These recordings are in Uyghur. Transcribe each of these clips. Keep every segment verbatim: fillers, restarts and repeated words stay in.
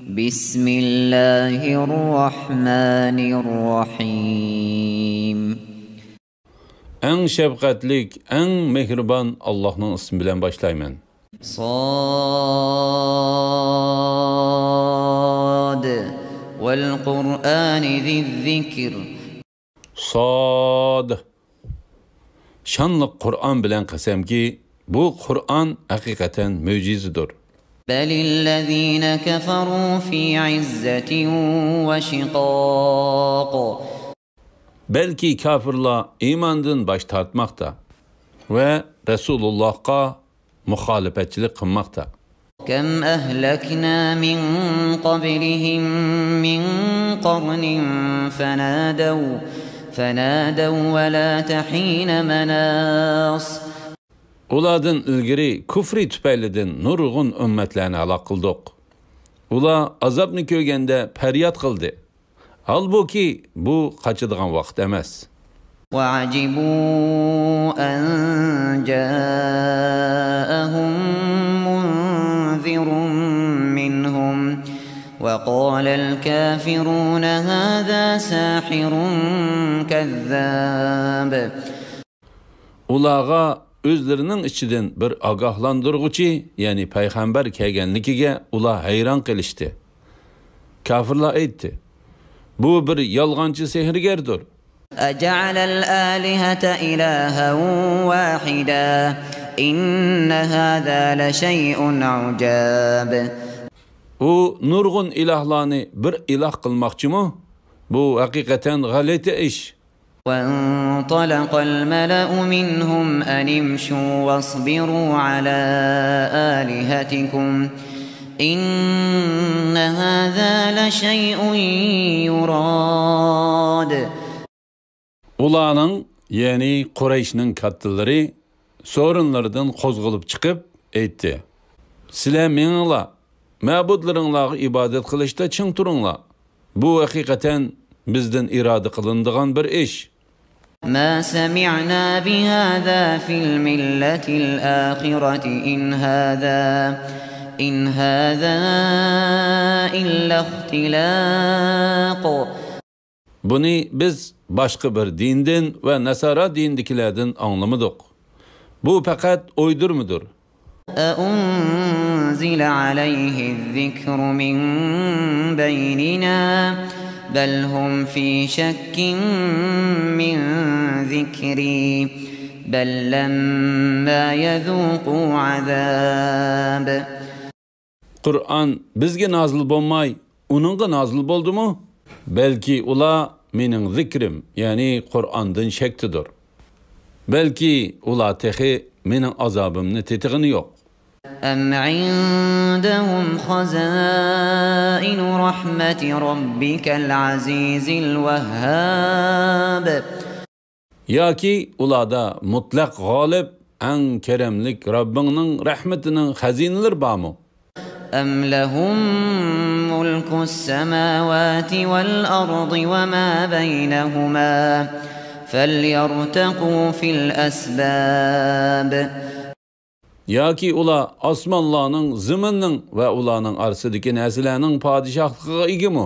بسم الله الرحمن الرحيم. ئەڭ شەپقەتلىك، ئەڭ مېھرىبان ئاللاھنىڭ ئىسمى بىلەن باشلايمەن. صاد، والقرآن ذي الذكر. صاد. شانلىق قۇرئان بىلەن قەسەمكى، بۇ قۇرئان ھەقىقەتەن مۆجىزىدۇر. بل الذين كفروا في عزة وشقاق. بەلكى كاپىرلار ئىماندىن باش تارتماقتا ۋە رەسۇلۇللاھقا مۇخالىپەتچىلىك قىلماقتا. كم أهلكنا من قبلهم من قرن فنادوا، فنادوا ولا تحين مناص. ئۇلاردىن ئىلگىرى كۇفرى تۈپەيلىدىن نۇرغۇن ئۈممەتلەرنى ھالاك قىلدۇق. ئۇلار ئازابنى كۆرگەندە پەرياد قىلدى. ھالبۇكى، بۇ قاچىدىغان ۋاقىت ئەمەس. وعجبوا أن جاءهم منذر منهم وقال الكافرون هذا ساحر كذاب. ئۇلارغا ئۆزلىرىنىڭ ئىچىدىن بىر ئاگاھلاندۇرغۇچى، يەنى پەيغەمبەر كەلگەنلىكىگە ئۇلار ھەيران قېلىشتى. كاپىرلار ئېيتتى: «بۇ بىر يالغانچى سېھىرگەردۇر.» أجعل الآلهة إلها واحدا إن هذا لشيء عجاب. ئۇ نۇرغۇن ئىلاھلارنى بىر ئىلاھ قىلماقچىمۇ؟ بۇ ھەقىقەتەن غەلىتە ئىش. وانطلق الملأ منهم أن امشوا واصبروا على آلهتكم إن هذا لشيء يراد. ئۇلارنىڭ، يەنى قۇرەيشنىڭ كاتتىلىرى سورۇنلىرىدىن قوزغىلىپ چىقىپ ئېيتتى: «سىلەر مېڭىڭلار، مەبۇدلىرىڭلارغا ئىبادەت قىلىشتا چىڭ تۇرۇڭلار. بۇ ھەقىقەتەن بىزدىن ئىرادە قىلىنىدىغان بىر ئىش.» ما سمعنا بهذا في الملة الآخرة إن هذا إن هذا إلا اختلاق. بۇنى بىز باشقا بىر دىندىن ۋە ناسارا دىنىدىكىلەردىن ئاڭلىمىدۇق. بۇ پەقەت ئويدۇرمىدۇر. أأنزل عليه الذكر من بيننا بل هم في شك من ذكري بل لما يذوقوا عذاب. قۇرئان بىزگە نازىل بولماي، ئۇنىڭغا نازىل بولدىمۇ؟ بەلكى ئۇلار مېنىڭ زىكرىم، يەنى قۇرئاندىن شەكتىدۇر. بەلكى ئۇلار تېخى مېنىڭ ئازابىمنى تېتىغىنى يوق. أم عندهم خزائن رحمة ربك العزيز الوهاب. ياكى ئۇلاردا مۇتلەق غالىب، ئەڭ كەرەملىك رەببىڭنىڭ رەھمىتىنىڭ خەزىنىلىرى بارمۇ؟ أم لهم ملك السماوات والأرض وما بينهما فليرتقوا في الأسباب. ياكى ئۇلار ئاسمانلارنىڭ، زېمىننىڭ ۋە ئۇلارنىڭ ئارىسىدىكى نەرسىلەرنىڭ پادىشاھلىقىغا ئىگىمۇ؟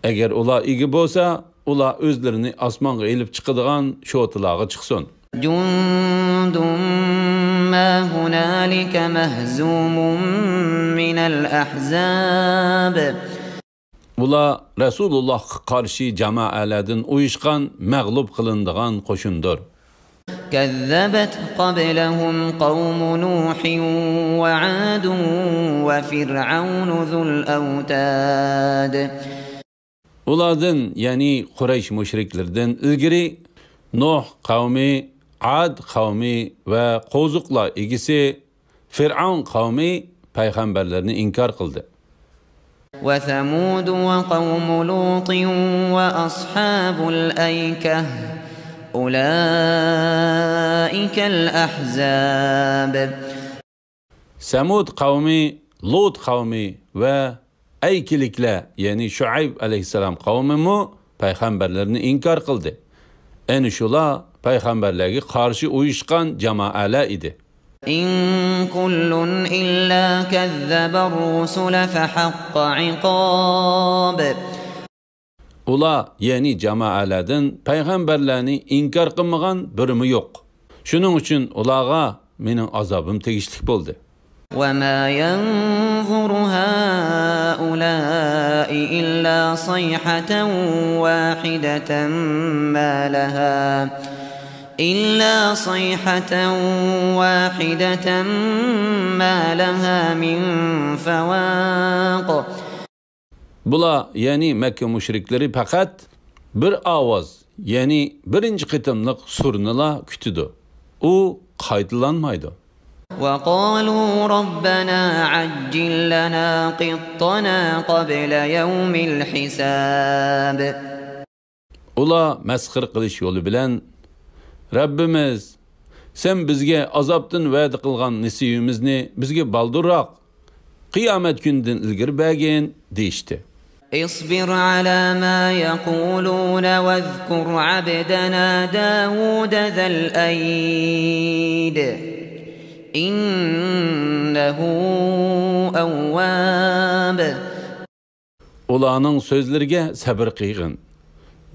ئەگەر ئۇلار ئىگە بولسا، ئۇلار ئۆزلىرىنى ئاسمانغا ئېلىپ چىقىدىغان شوتىلارغا چىقسۇن. جند ما هنالك مهزوم من الأحزاب. ئۇلار رەسۇلۇللاھقا قارشى جامائەلەردىن ئۇيۇشقان مەغلۇپ قىلىنىدىغان قوشۇندۇر. كذبت قبلهم قوم نوح وعاد وفرعون ذو الأوتاد. ئۇلاردىن، يەنى قۇرەيش مۇشرىكلىرىدىن ئىلگىرى نۇھ قەۋمى، ئاد قەۋمى ۋە قوزۇقلار ئىگىسى فىرئەۋن قەۋمى پەيغەمبەرلەرنى ئىنكار قىلدى. وثمود وقوم لوط وأصحاب الأيكة أولئك الأحزاب. سەمۇد قەۋمى، لۇت قەۋمى ۋە ئەيكىلىكلەر، يەنى شۇئەيب ئەلەيھىسسالام قەۋمىمۇ پەيغەمبەرلەرنى ئىنكار قىلدى. ئەنە شۇلار پەيغەمبەرلەرگە قارشى ئۇيۇشقان جامائەلەر ئىدى. إن كل إلا كذب الرسل فحق عقاب. ئۇلار، يەنى جامائەلەردىن، پەيغەمبەرلەرنى ئىنكار قىلمىغان بىرىمۇ يوق. شۇنىڭ ئۈچۈن ئۇلارغا مېنىڭ ئازابىم تېگىشلىك بولدى. وما ينظر هؤلاء إلا صيحة واحدة ما لها إلا صيحة واحدة ما لها من فواق. بۇلار، يەنى مەككە مۇشرىكلىرى پەقەت بىر ئاۋاز، يەنى بىرىنچى قېتىملىق سۇرنىلا كۈتىدۇ. ئۇ قايتىلانمايدۇ. وقالوا ربنا عجل لنا قطنا قبل يوم الحساب. ئۇلار مەسخىرە قىلىش يولى بىلەن، رەببىمىز، سەن بىزگە ئازابتىن ۋەدە قىلغان نېسىۋىمىزنى بىزگە بالدۇرراق، قىيامەت كۈنىدىن ئىلگىرى بەرگىن، دېيىشتى. اصبر على ما يقولون واذكر عبدنا داود ذا الأيد إنه أواب. ئۇلارنىڭ سۆزلىرىگە سەبرى قىلغىن.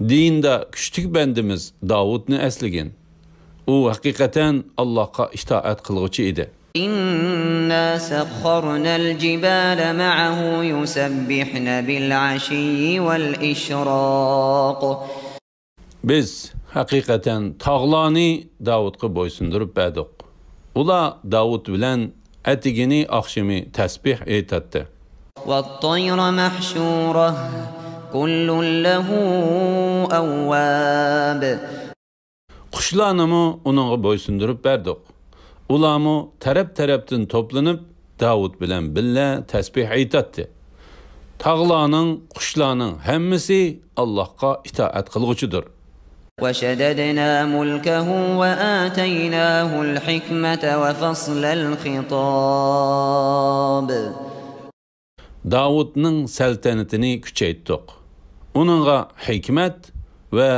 دىندا كۈچلۈك بەندىمىز داۋۇتنى ئەسلىگىن. ئۇ ھەقىقەتەن ئاللاھقا ئىتائەت قىلغۇچى ئىدى. إنا سخرنا الجبال معه يسبحن بالعشي والإشراق. بىز ھەقىقەتەن تاغلارنى داۋۇتقا بويسۇندۇرۇپ بەردۇق. ئۇلار داۋۇت بىلەن ئەتىگىنى ئاخشىمى تەسبىھ ئېيتاتتى. والطير محشورة كل له أواب. قۇشلارنىمۇ ئۇنىڭغا بويسۇندۇرۇپ بەردۇق. ئۇلارمۇ تەرەپ-تەرەپتىن توپلىنىپ، داۋۇت بىلەن بىللە تەسبىھ ئېيتاتتى. تاغلارنىڭ، قۇشلارنىڭ ھەممىسى ئاللاھقا ئىتائەت قىلغۇچىدۇر. وشددنا ملكه وآتيناه الحكمة وفصل الخطاب. داۋۇتنىڭ سەلتەنىتىنى كۈچەيتتۇق. ئۇنىڭغا ھېكمەت ۋە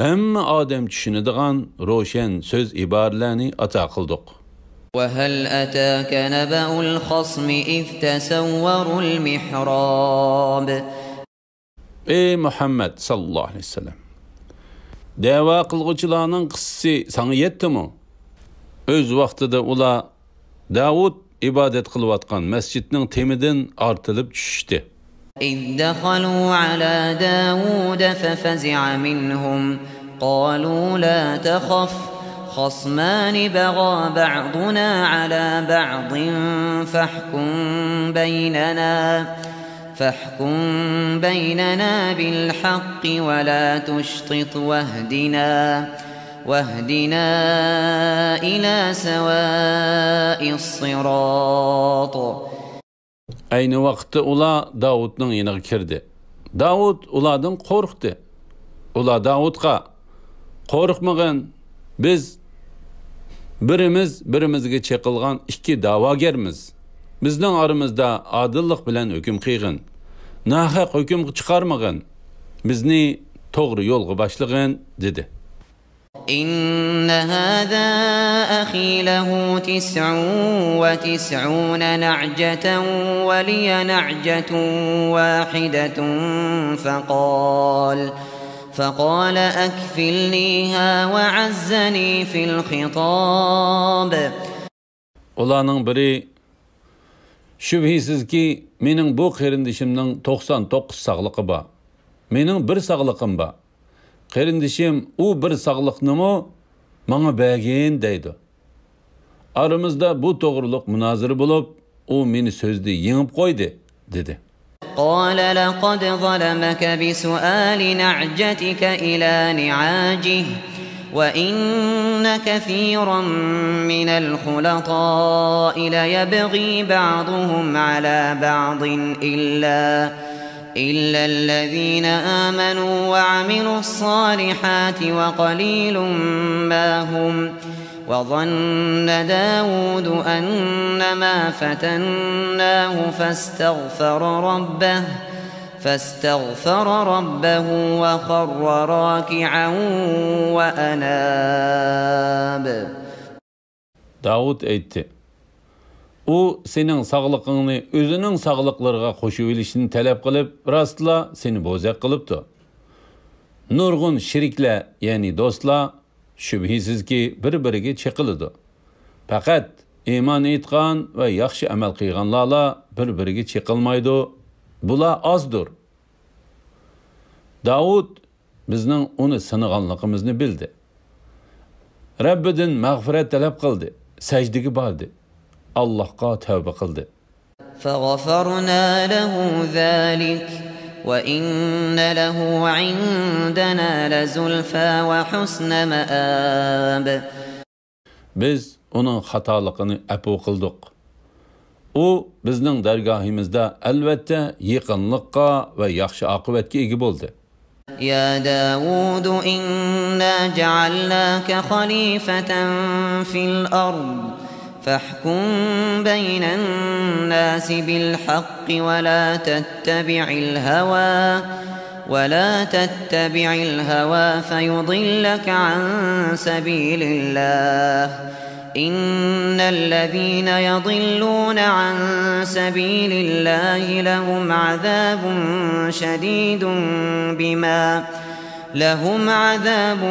ھەممە ئادەم چۈشىنىدىغان روشەن سۆز ئىبارىلەرنى ئاتا قىلدۇق. وهل أتاك نبأ الخصم إذ تسوروا المحراب. ئەي مۇھەممەد ساللاللاھۇ ئەلەيھى ۋەسەللەم! دەۋا قىلغۇچىلارنىڭ قىسسىسى ساڭا يەتتىمۇ؟ ئۆز ۋاقتىدا ئۇلار داۋۇت ئىبادەت قىلىۋاتقان مەسچىتنىڭ تېمىدىن ئارتىلىپ چۈشۈشتى. إذ دخلوا على داود ففزع منهم قالوا لا تخف خصمان بغى بعضنا على بعض فاحكم بيننا فاحكم بيننا بالحق ولا تشطط واهدنا واهدنا إلى سواء الصراط. ئەينى ۋاقىتتا ئۇلار داۋۇتنىڭ يېنىغا كىردى. داۋۇت ئۇلاردىن قورقتى. ئۇلار داۋۇتقا، قورقمىغىن، بىز بىرىمىز بىرىمىزگە چېقىلغان ئىككى دەۋاگەرمىز. بىزنىڭ ئارىمىزدا ئادىللىق بىلەن ھۆكۈم قىلغىن. ناھەق ھۆكۈم چىقارمىغىن. بىزنى توغرا يولغا باشلىغىن، دېدى. إن هذا أخي له تسع وتسعون نعجة ولي نعجة واحدة فقال فقال أكفلنيها وعزني في الخطاب. ئۇلارنىڭ بىرى، شۈبھىسىزكى، مېنىڭ بۇ قېرىندىشىمنىڭ توقسان توققۇز ساغلىقى بار. مېنىڭ بىر ساغلىقىم بار. قېرىندىشىم ئۇ بىر ساغلىقنىمۇ ماڭا بەرگىن دەيدۇ. ئارىمىزدا بۇ توغرۇلۇق مۇنازىرە بولۇپ، ئۇ مېنى سۆزدە يېڭىپ قويدى، دېدى. قال لقد ظلمك بسؤال نعجتك إلى نعاجه وإن كثيرا من الخلطاء ليبغي بعضهم على بعض إلا إلا الذين آمنوا وعملوا الصالحات وقليل ما هم. وظن داود أنما فتناه فاستغفر ربه فاستغفر ربه وخر راكعا وأناب. داۋۇت ئېيتتى: ئۇ سېنىڭ ساغلىقىڭنى ئۆزىنىڭ ساغلىقلىرىغا قوشۇۋېلىشنى تەلەپ قىلىپ، راستلا سېنى بوزەك قىلىپتۇ. نۇرغۇن شېرىكلەر، يەنى دوستلار، شۈبھىسىزكى، بىر-بىرىگە چېقىلىدۇ. پەقەت ئىمان ئېيتقان ۋە ياخشى ئەمەل قىلغانلارلا بىر-بىرىگە چېقىلمايدۇ. بۇلار ئازدۇر. داۋۇت بىزنىڭ ئۇنى سىنىغانلىقىمىزنى بىلدى. رەببىدىن مەغپىرەت تەلەپ قىلدى، سەجدىگە باردى، ئاللاھقا تەۋبە قىلدى. فغفرنا له ذلك وإن له عندنا لزلفى وحسن مآب. بىز ئۇنىڭ خاتالىقىنى ئەپۇ قىلدۇق. ئۇ بىزنىڭ دەرگاھىمىزدا ئەلۋەتتە يېقىنلىققا ۋە ياخشى ئاقىۋەتكە ئىگە بولدى. يا داود إنا جعلناك خليفة في الأرض فاحكم بين الناس بالحق ولا تتبع الهوى ولا تتبع الهوى فيضلك عن سبيل الله إن الذين يضلون عن سبيل الله لهم عذاب شديد بما لهم عذاب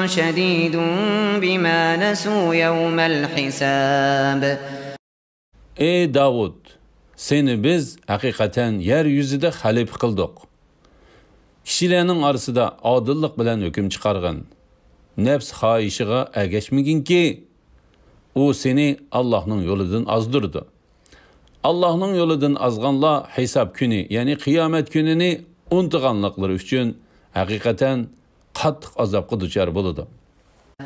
شديد بما نسوا يوم الحساب. ئەي داۋۇت، سېنى بىز ھەقىقەتەن يەر يۈزىدە خەلىپە قىلدۇق. كىشىلەرنىڭ ئارىسىدا ئادىللىق بىلەن ھۆكۈم چىقارغىن. نەپس خاھىشىغا ئەگەشمىگىنكى، ئۇ سېنى ئاللاھنىڭ يولىدىن ئازدۇرىدۇ. ئاللاھنىڭ يولىدىن ئازغانلار ھېساب كۈنى، يەنى قىيامەت كۈنىنى ئۇنتۇغانلىقلىرى ئۈچۈن ھەقىقەتەن قاتتىق ئازابقا دۇچار بولىدۇ.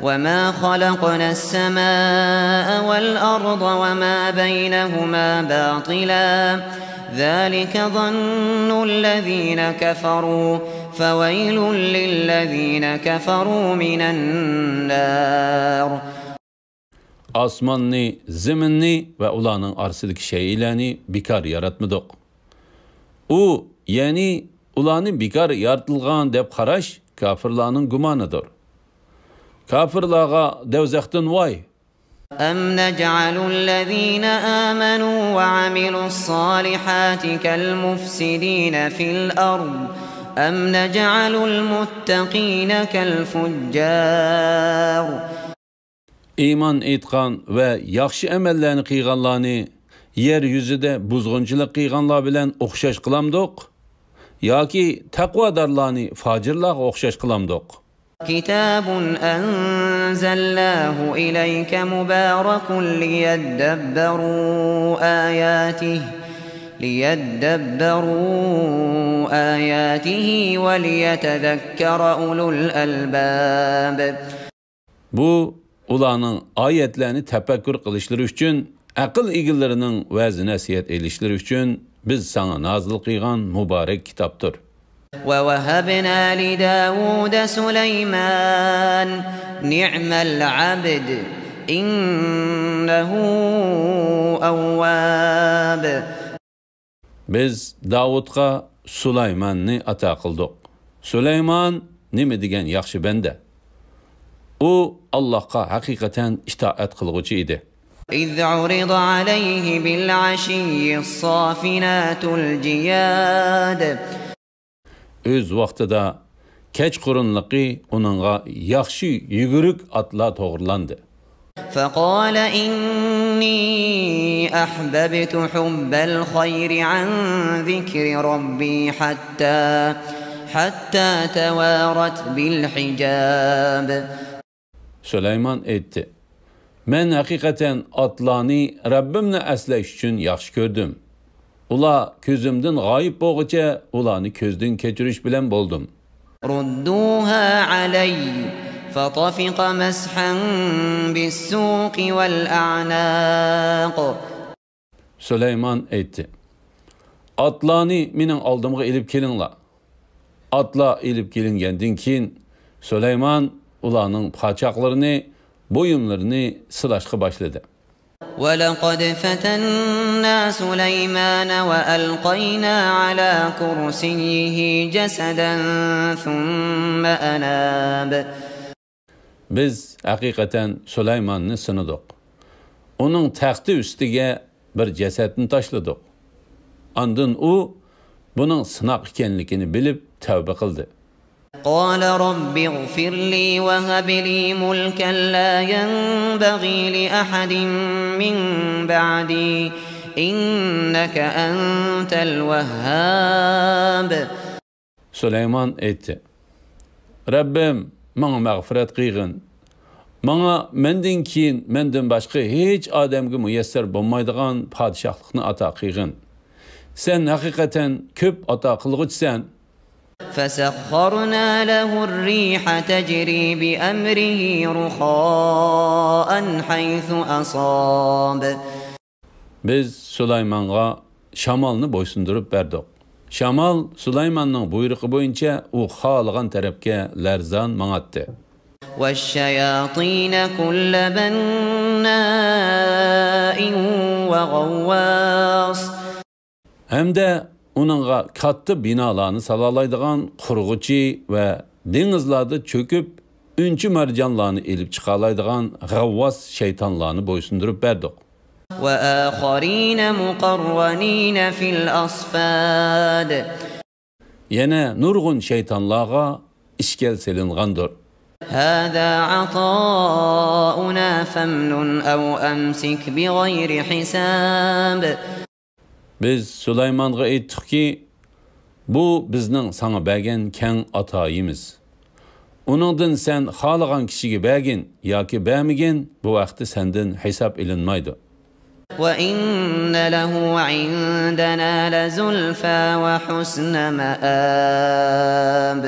وما خلقنا السماء والأرض وما بينهما باطلا ذلك ظن الذين كفروا فويل للذين كفروا من النار. ئاسماننى، زېمىننى ۋە ئۇلارنىڭ ئارىسىدىكى شەيئىلەرنى بىكار ياراتمىدۇق. ئۇ، يەنى ئۇلارنى بىكار يارىتىلغان دەپ قاراش كاپىرلارنىڭ گۇمانىدۇر. كاپىرلارغا دەۋزەختىن ۋاي! أم نجعل الذين آمنوا وعملوا الصالحات كالمفسدين في الأرض أم نجعل المتقين كالفجار. ئىمان ئېيتقان ۋە ياخشى ئەمەللەرنى قىلغانلارنى يەر يۈزىدە بۇزغۇنچىلىق قىلغانلار بىلەن ئوخشاش قىلامدۇق؟ ياكى تەقۋادارلارنى فاجىرلارغا ئوخشاش قىلامدۇق؟ كتاب أنزلناه إليك مبارك ليدبروا آياته ليدبروا آياته وليتذكر أولو الألباب. بۇ ئۇلارنىڭ ئايەتلەرنى تەپەككۇر قىلىشلىرى ئۈچۈن، ئەقىل ئىگىلىرىنىڭ ۋەز-نەسىھەت ئېلىشلىرى ئۈچۈن بىز ساڭا نازىل قىلغان مۇبارەك كىتابتۇر. ووهبنا لداود سليمان نعم العبد إنه أواب. بىز داۋۇتقا سۇلايماننى ئاتا قىلدۇق. سۇلايمان نېمە دېگەن ياخشى بەندە! ئۇ ئاللاھقا ھەقىقەتەن ئىتائەت قىلغۇچى ئىدى. إذ عرض عليه بالعشي الصافنات الجياد. ئۆز ۋاقتىدا كەچقۇرۇنلۇقى ئۇنىڭغا ياخشى يۈگۈرۈك ئاتلار توغرىلاندى. فقال إني أحببت حب الخير عن ذكر ربي حتى حتى توارت بالحجاب. سۇلايمان ئېيتتى: مەن ھەقىقەتەن ئاتلارنى رەببىمنى ئەسلەش ئۈچۈن ياخشى كۆردۈم. ئۇلار كۆزۈمدىن غايىب بولغۇچە ئۇلارنى كۆزدىن كەچۈرۈش بىلەن بولدۇم. ردوها علي فطفق مسحا بالسوق والأعناق. سۇلايمان ئېيتتى: ئاتلارنى مېنىڭ ئالدىمغا ئېلىپ كېلىڭلار. ئاتلار ئېلىپ كېلىنگەندىن كېيىن، سۇلايمان ئۇلارنىڭ پاچاقلىرىنى، بويۇنلىرىنى سىلاشقا باشلىدى. ولقد فتنا سليمان وألقينا على كرسيه جسدا ثم أناب. بىز ھەقىقەتەن سۇلايماننى سىنىدۇق. ئۇنىڭ تەختى ئۈستىگە بىر جەسەتنى تاشلىدۇق. ئاندىن ئۇ بۇنىڭ سىناق ئىكەنلىكىنى بىلىپ تەۋبە قىلدى. قال رب اغفر لي وهب لي ملكا لا ينبغي لأحد من بعدي إنك أنت الوهاب. سۇلايمان ئېيتتى: رەببىم، ماڭا مەغپىرەت قىلغىن. ماڭا مەندىن كېيىن مەندىن باشقا ھېچ ئادەمگە مۇيەسسەر بولمايدىغان پادىشاھلىقنى ئاتا قىلغىن. سەن ھەقىقەتەن كۆپ ئاتا قىلغۇچىسەن. فسخرنا له الريح تجري بأمره رخاء حيث أصاب. بىز سۇلايمانغا شامالنى بويسۇندۇرۇپ بەردۇق. شامال سۇلايماننىڭ بۇيرۇقى بويىچە ئۇ خالىغان تەرەپكە لەرزان ماڭاتتى. والشياطين كل بناء وغواص. ھەمدە ئۇنىڭغا كاتتا بىنالارنى سالالايدىغان قۇرغۇچى ۋە دېڭىزلاردا چۆكۈپ، ئۈنچە-مارجانلارنى ئېلىپ چىقالايدىغان غەۋۋاس شەيتانلارنى بويسۇندۇرۇپ بەردۇق. وآخرين مقرنين في الأصفاد. يەنە نۇرغۇن شەيتانلارغا ئىشكەل سېلىنغاندۇر. هذا عطاؤنا فامنن أو أمسك بغير حساب. بىز سۇلايمانغا ئېيتتۇقكى، بۇ بىزنىڭ ساڭا بەرگەن كەڭ ئاتايىمىز. ئۇنىڭدىن سەن خالىغان كىشىگە بەرگىن ياكى بەرمىگىن، بۇ ھەقتە سەندىن ھېساب ئېلىنمايدۇ. وإن له عندنا لزلفى وحسن مآب.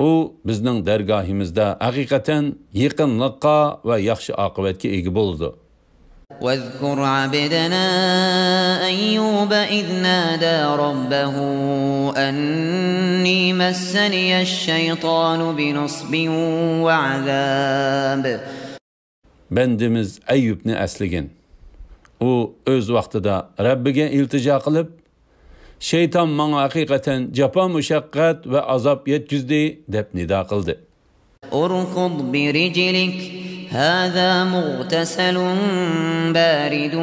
ئۇ بىزنىڭ دەرگاھىمىزدا ھەقىقەتەن يېقىنلىققا ۋە ياخشى ئاقىۋەتكە ئىگە بولىدۇ. واذكر عبدنا أيوب إذ نادى ربه أني مسني الشيطان بنصب وعذاب. بەندىمىز ئەييۇبنى ئەسلىگىن. ئۇ ئۆز ۋاقتىدا رەببىگە ئىلتىجا قىلىپ، شەيتان ماڭا ھەقىقەتەن جاپا-مۇشەققەت ۋە ئازاب يەتكۈزدى، دەپ نىدا قىلدى. اركض برجلك هذا مغتسل بارد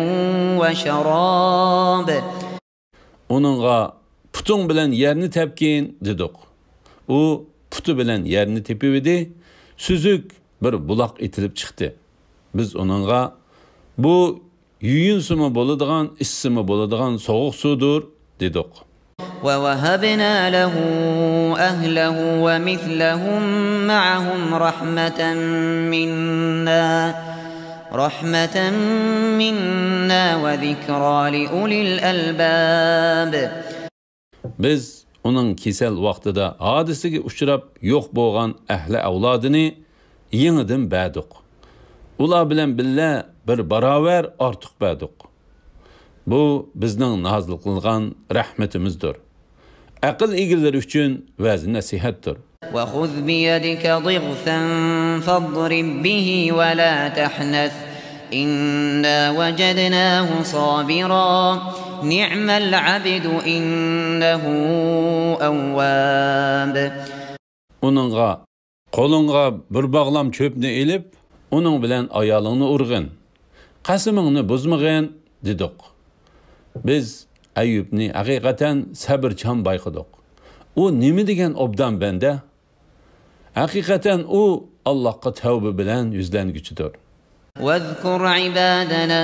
وشراب. ئۇنىڭغا پۇتۇڭ بىلەن يەرنى تەپكىن، دېدۇق. ئۇ پۇتى بىلەن يەرنى تېپىۋىدى، سۈزۈك بىر بۇلاق ئېتىلىپ چىقتى. بىز ئۇنىڭغا، بۇ يۇيۇنسىمۇ بولىدىغان، ئىچسىمۇ بولىدىغان سوغۇق سۇدۇر، دېدۇق. ووهبنا له أهله ومثلهم معهم رحمة منا، رحمة منا وذكرى لأولي الألباب. بىز ئۇنىڭ كېسەل ۋاقتىدا ھادىسىگە ئۇچراپ يوق بولغان ئەھلى ئەۋلادىنى يېڭىدىن بەردۇق. ئۇلار بىلەن بىللە بىر باراۋەر ئارتۇق بەردۇق. بۇ بىزنىڭ نازىل قىلغان رەھمىتىمىزدۇر. ئەقىل ئىگىلىرى ئۈچۈن ۋەز-نەسىھەتتۇر. وخذ بيدك ضغثا فاضرب به ولا تحنث إنا وجدناه صابرا نعم العبد إنه أواب. ئۇنىڭغا، قولۇڭغا بىر باغلام چۆپنى ئېلىپ، ئۇنىڭ بىلەن ئايالىڭنى ئۇرغىن، قەسىمىڭنى بۇزمىغىن، دېدۇق. بىز ئەييۇبنى ھەقىقەتەن سەۋرچان بايقىدۇق. ئۇ نېمە دېگەن ئوبدان بەندە! ھەقىقەتەن ئۇ ئاللاھقا تەۋبە بىلەن يۈزلەنگۈچىدۇر. واذكر عبادنا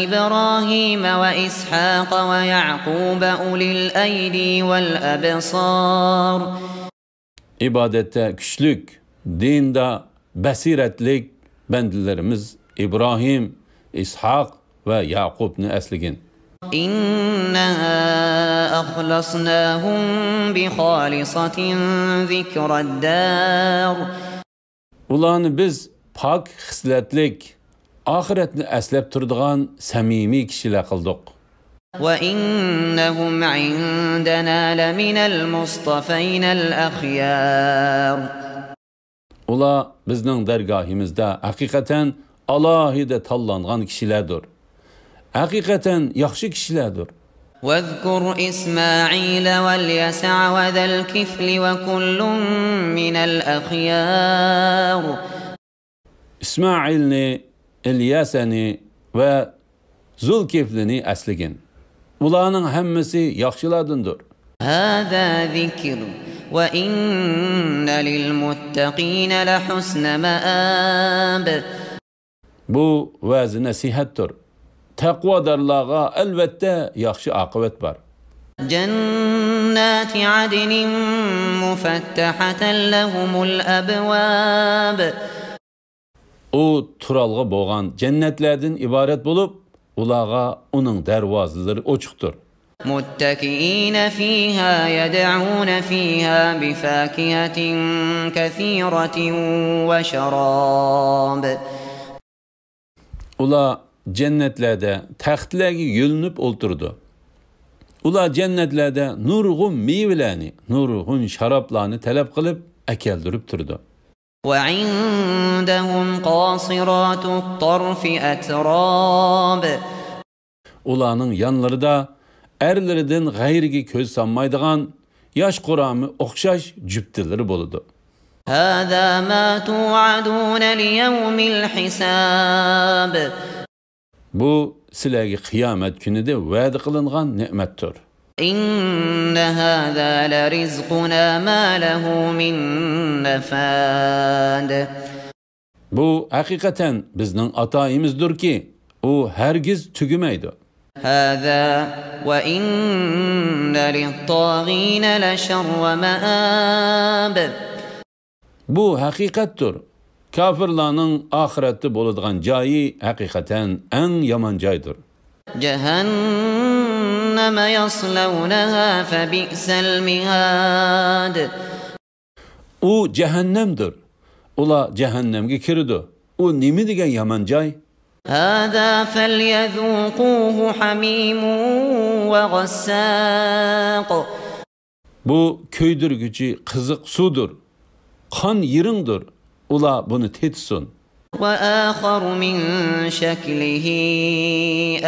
إبراهيم وإسحاق ويعقوب أولي الأيدي والأبصار. ئىبادەتتە كۈچلۈك، دىندا بەسىرەتلىك بەندىلىرىمىز ئىبراھىم، ئىسھاق ۋە يەقۇبنى ئەسلىگىن. إنا أخلصناهم بخالصة ذكرى الدار. ئۇلارنى بىز پاك خىسلەتلىك، ئاخىرەتنى ئەسلەپ تۇرىدىغان سەمىمىي كىشىلەر قىلدۇق. وإنهم عندنا لمن المصطفين الأخيار. ئۇلار بىزنىڭ دەرگاھىمىزدا ھەقىقەتەن ئالاھىدە تاللانغان كىشىلەردۇر. ھەقىقەتەن ياخشى كىشىلەردۇر. واذكر إسماعيل واليسع وذا الكفل وكل من الأخيار. ئىسمائىلنى، ئىلياسەنى ۋە زۇلكىفلىنى ئەسلىگىن. ئۇلارنىڭ ھەممىسى ياخشىلاردىندۇر. هذا ذكر وإن للمتقين لحسن مآب. بۇ ۋەز-نەسىھەتتۇر. تەقۋادارلارغا ئەلۋەتتە ياخشى ئاقىۋەت بار. جنات عدن مفتحة لهم الأبواب. ئۇ تۇرالغۇ بولغان جەننەتلەردىن ئىبارەت بولۇپ، ئۇلارغا ئۇنىڭ دەرۋازىلىرى ئوچۇقتۇر. متكئين فيها يدعون فيها بفاكهة كثيرة وشراب. ئۇلار جەننەتلەردە تەختلەرگە يۆلىنىپ ئولتۇرىدۇ. ئۇلار جەننەتلەردە نۇرغۇن مېۋىلەرنى، نۇرغۇن شارابلارنى تەلەپ قىلىپ ئەكەلدۈرۈپ تۇرىدۇ. وعندهم قاصرات الطرف أتراب. ئۇلارنىڭ يانلىرىدا ئەرلىرىدىن غەيرىگە كۆز سالمايدىغان ياش قۇرامى ئوخشاش جۈپتىلىرى بولىدۇ. هذا ما توعدون ليوم الحساب. بۇ سىلەرگە قىيامەت كۈنىدە ۋەدە قىلىنغان نېمەتتۇر. إن هذا لرزقنا ما له من نفاد. بۇ ھەقىقەتەن بىزنىڭ ئاتايىمىزدۇركى، ئۇ ھەرگىز تۈگىمەيدۇ. هذا وإن للطاغين لشر مآب. بۇ ھەقىقەتتۇر. كاپىرلارنىڭ ئاخىرەتتە بولىدىغان جايى ھەقىقەتەن ئەڭ يامان جايدۇر. جهنم يصلونها فبئس المهاد. ئۇ جەھەننەمدۇر. ئۇلار جەھەننەمگە كىرىدۇ. ئۇ نېمە دېگەن يامان جاي! هذا فليذوقوه حميم وغساق. بۇ كۆيدۈرگۈچى قىزىق سۇدۇر، قان يىرىڭدۇر. ئۇلار بۇنى تېتىسۇن. وآخر من شكله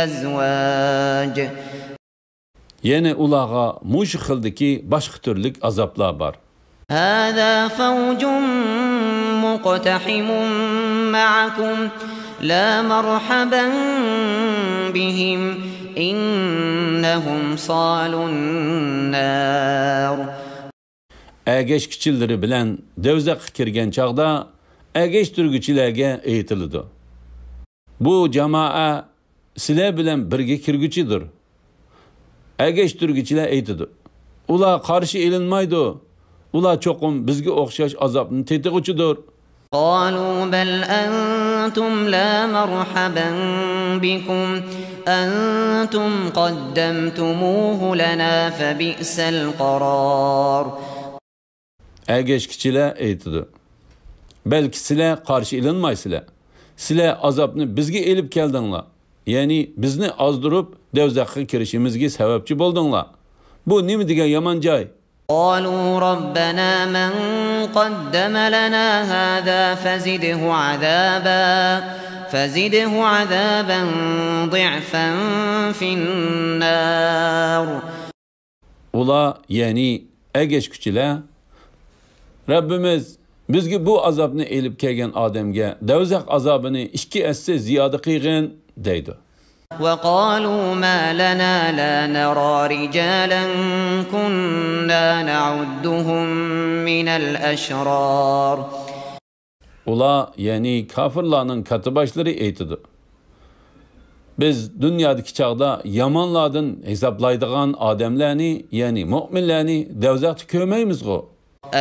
أزواج. يەنە ئۇلارغا مۇشۇ خىلدىكى باشقا تۈرلۈك ئازابلار بار. هذا فوج مقتحم معكم لا مرحبا بهم إنهم صالوا النار. ئەگەشكۈچىلىرى بىلەن دوزاخقا كىرگەن چاغدا ئەگەشتۈرگۈچىلەرگە ئېيتىلىدۇ، بۇ جامائە سىلەر بىلەن بىرگە كىرگۈچىدۇر. ئەگەشتۈرگۈچىلەر ئېيتىدۇ، ئۇلار قارشى ئېلىنمايدۇ، ئۇلار چوقۇم بىزگە ئوخشاش ئازابنى تېتىغۇچىدۇر. قالوا بل أنتم لا مرحبا بكم أنتم قدمتموه لنا فبئس القرار. ئەگەشكۈچىلەر ئېيتىدۇ، بەلكى سىلەر قارشى ئېلىنمايسىلەر. سىلەر ئازابنى بىزگە ئېلىپ كەلدىڭلار. يەنى بىزنى ئازدۇرۇپ، دوزاخقا كىرىشىمىزگە سەۋەبچى بولدۇڭلار. بۇ نېمە دېگەن يامان جاي! قالوا ربنا من قدم لنا هذا فزده عذابا فزده عذابا ضعفا في النار. ئۇلار، يەنى ئەگەشكۈچىلەر، رەببىمىز، بىزگە بۇ ئازابنى ئېلىپ كەلگەن ئادەمگە دوزاخ ئازابىنى ئىككى ھەسسە زىيادە قىلغىن، دەيدۇ. وقالوا ما لنا لا نرى رجالا كنا نعدهم من الأشرار. ئۇلار، يەنى كاپىرلارنىڭ كاتتىباشلىرى ئېيتىدۇ، بىز دۇنيادىكى چاغدا يامانلاردىن ھېسابلايدىغان ئادەملەرنى، يەنى مۆمىنلەرنى دوزاختا كۆرمەيمىزغۇ.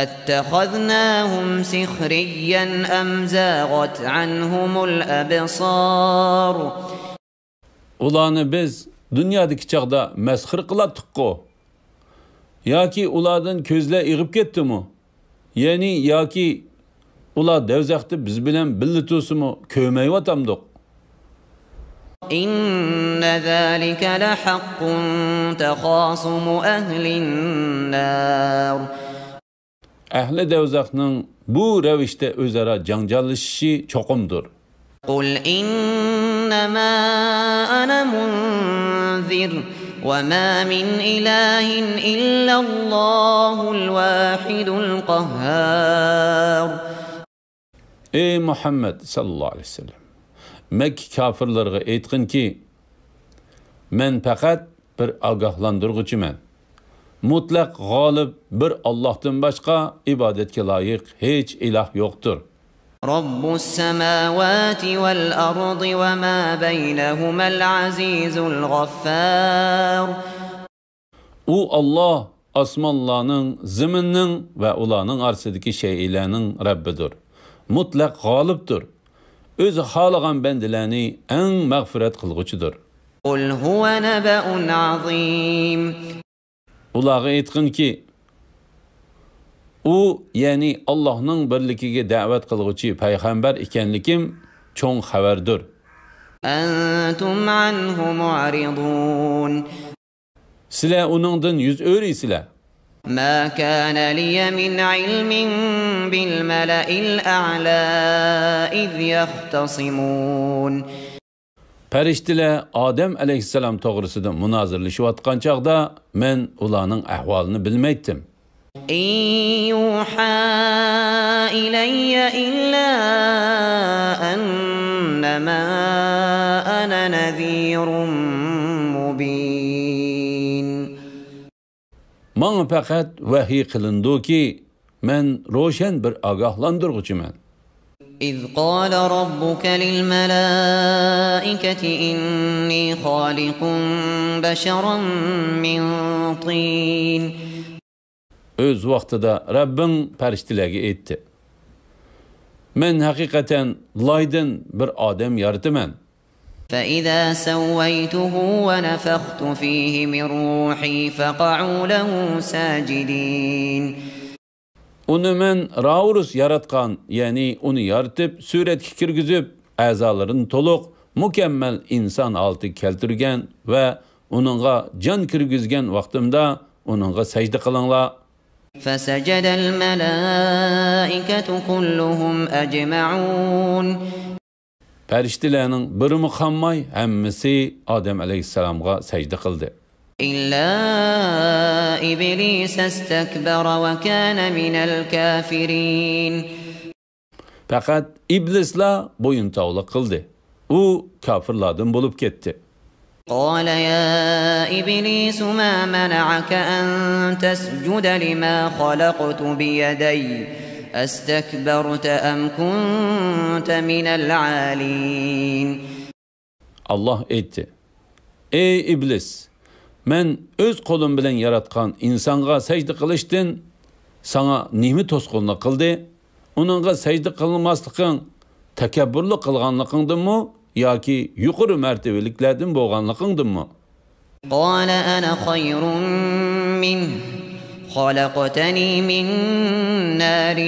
أتخذناهم سخريا أم زاغت عنهم الأبصار. ئۇلارنى بىز دۇنيادىكى چاغدا مەسخىرە قىلاتتۇققۇ؟ ياكى ئۇلاردىن كۆزلەر ئېغىپ كەتتىمۇ؟ يەنى ياكى ئۇلار دوزاختا بىز بىلەن بىللە تۇرسىمۇ كۆرمەيۋاتامدۇق؟ إن ذلك لحق تخاصم أهل النار. ئەھلى دوزاخنىڭ بۇ رەۋىشتە ئۆزئارا جاڭجاللىشىشى چوقۇمدۇر. قل إنما أنا منذر وما من إله إلا الله الواحد القهار. ئەي مۇھەممەد ساللاللاھۇ ئەلەيھى ۋەسەللەم، مەككە كاپىرلىرىغا ئېيتقىنكى، مەن پەقەت بىر ئاگاھلاندۇرغۇچىمەن. مۇتلەق غالىب بىر ئاللاھتىن باشقا ئىبادەتكە لايىق ھېچ ئىلاھ يوقتۇر. رب السماوات والأرض وما بينهما العزيز الغفار. ئۇ ئاللاھ ئاسمانلارنىڭ، زېمىننىڭ ۋە ئۇلارنىڭ ئارىسىدىكى شەيئىلەرنىڭ رەببىدۇر. مۇتلەق غالىبتۇر. ئۆزى خالىغان بەندىلەرنى ئەڭ مەغپىرەت قىلغۇچىدۇر. قل هو نبأ عظيم. ئۇلارغا ئېيتقىنكى، ئۇ، يەنى ئاللاھنىڭ بىرلىكىگە دەۋەت قىلغۇچى پەيغەمبەر ئىكەنلىكىم چوڭ خەۋەردۇر. أنتم عنه معرضون. سىلەر ئۇنىڭدىن يۈز ئۆرۈيسىلەر. ما كان لي من علم بالملأ الأعلى إذ يختصمون. پەرىشتىلەر ئادەم ئەلەيھىسسالام توغرىسىدا مۇنازىرىلىشىۋاتقان چاغدا مەن ئۇلارنىڭ ئەھۋالىنى بىلمەيتتىم. إن يوحى إلي إلا أنما أنا نذير مبين. ماڭا پەقەت ۋەھىي قىلىنىدۇكى، مەن روشەن بىر ئاگاھلاندۇرغۇچىمەن. إذ قال ربك للملائكة إني خالق بشرا من طين. ئۆز ۋاقتىدا رەببىڭ پەرىشتىلەرگە ئېيتتى، مەن ھەقىقەتەن لايدىن بىر ئادەم يارىتىمەن. فإذا سويته ونفخت فيه من روحي فقعوا له ساجدين. ئۇنى مەن راۋۇرۇس ياراتقان، يەنى ئۇنى يارىتىپ، سۈرەتكە كىرگۈزۈپ، ئەزالىرىنى تولۇق، مۇكەممەل ئىنسان ھالىتىگە كەلتۈرگەن ۋە ئۇنىڭغا جان كىرگۈزگەن ۋاقتىمدا ئۇنىڭغا سەجدە قىلىڭلار. فسجد الملائكة كلهم أجمعون. پەرىشتىلەرنىڭ بىرىمۇ قالماي ھەممىسى ئادەم ئەلەيھىسسالامغا سەجدە قىلدى. إلا إبليس استكبر وكان من الكافرين. پەقەت ئىبلىسلا بويۇنتاۋلىق قىلدى. ئۇ كاپىرلاردىن بولۇپ كەتتى. قال يا إبليس ما منعك أن تسجد لما خلقت بيدي أستكبرت أم كنت من العالين. ئاللاھ ئېيتتى، ئەي ئىبلىس، مەن ئۆز قولۇم بىلەن ياراتقان ئىنسانغا سەجدە قىلىشتىن ساڭا نېمە توسقۇنلۇق قىلدى؟ ئۇنىڭغا سەجدە قىلماسلىقىڭ تەكەببۇرلۇق قىلغانلىقىڭدىنمۇ ياكى يۇقىرى مەرتىۋىلىكلەردىن بولغانلىقىڭدىنمۇ؟ قال أنا خير منه خلقتني من نار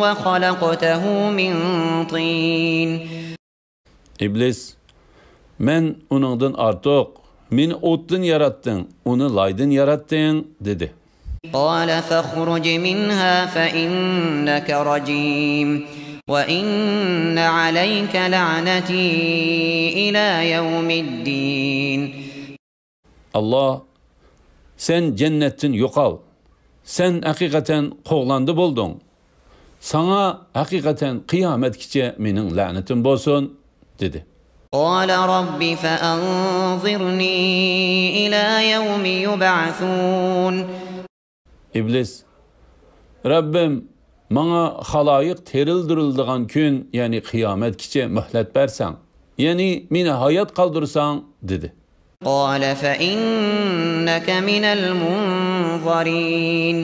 وخلقته من طين. ئىبلىس، مەن ئۇنىڭدىن ئارتۇق، مېنى ئوتتىن ياراتتىڭ، ئۇنى لايدىن ياراتتىڭ، دېدى. قال فاخرج منها فإنك رجيم وإن عليك لعنتي إلى يوم الدين. ئاللاھ، سەن جەننەتتىن يوقال، سەن ھەقىقەتەن قوغلاندى بولدۇڭ. ساڭا ھەقىقەتەن قىيامەتكىچە مېنىڭ لەنىتىم بولسۇن، دېدى. قال رب فأنظرني إلى يوم يبعثون. ئىبلىس، رەببىم، ماڭا خالايىق تىرىلدۈرۈلىدىغان كۈن، يەنى قىيامەتكىچە مۆھلەت بەرسەڭ، يەنى مېنى ھايات قالدۇرساڭ، دېدى. قال فإنك من المنظرين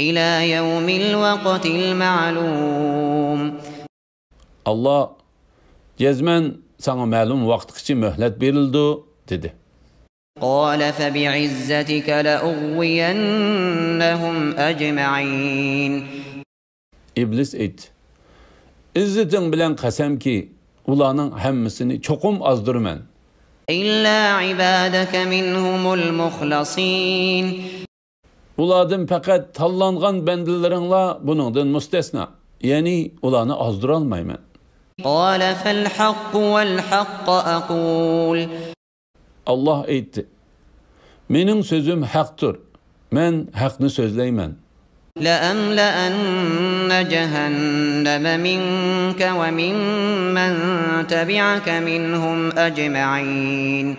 إلى يوم الوقت المعلوم. ئاللاھ، جەزمەن ساڭا مەلۇم ۋاقىتقىچە مۆھلەت بېرىلىدۇ، دېدى. قال فبعزتك لأغوينهم أجمعين. ئىبلىس ئېيتتى، ئىززىتىڭ بىلەن قەسەمكى، ئۇلارنىڭ ھەممىسىنى چوقۇم ئازدۇرىمەن. إلا عبادك منهم المخلصين. ئۇلاردىن پەقەت تاللانغان بەندىلىرىڭلا بۇنىڭدىن مۇستەسنا، يەنى ئۇلارنى ئازدۇرالمايمەن. قال فالحق والحق أقول. ئاللاھ ئېيتتى، مېنىڭ سۆزۈم ھەقتۇر، مەن ھەقنى سۆزلەيمەن. لأملأن جهنم منك وممن تبعك منهم أجمعين.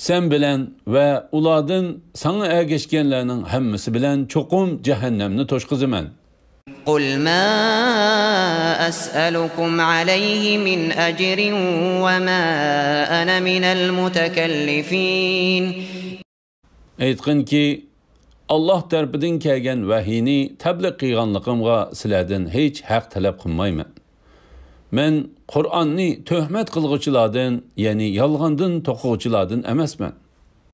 سەن بىلەن ۋە ئۇلاردىن ساڭا ئەگەشكەنلەرنىڭ ھەممىسى بىلەن چوقۇم جەھەننەمنى توشقۇزىمەن. قل ما أسألكم عليه من أجر وما أنا من المتكلفين. ئېيتقىنكى، ئاللاھ تەرىپىدىن كەلگەن ۋەھىينى تەبلىغ قىلغانلىقىمغا سىلەردىن ھېچ ھەق تەلەپ قىلمايمەن. مەن قۇرئاننى تۆھمەت قىلغۇچىلاردىن، يەنى يالغاندىن توقۇغۇچىلاردىن ئەمەسمەن.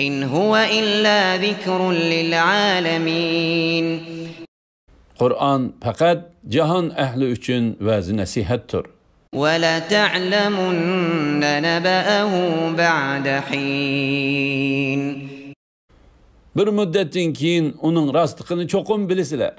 إن هو إلا ذكر للعالمين. قۇرئان پەقەت جاھان ئەھلى ئۈچۈن ۋەز-نەسىھەتتۇر. ولتعلمن نبأه بعد حين. بىر مۇددەتتىن كېيىن ئۇنىڭ راستلىقىنى چوقۇم بىلىسىلەر.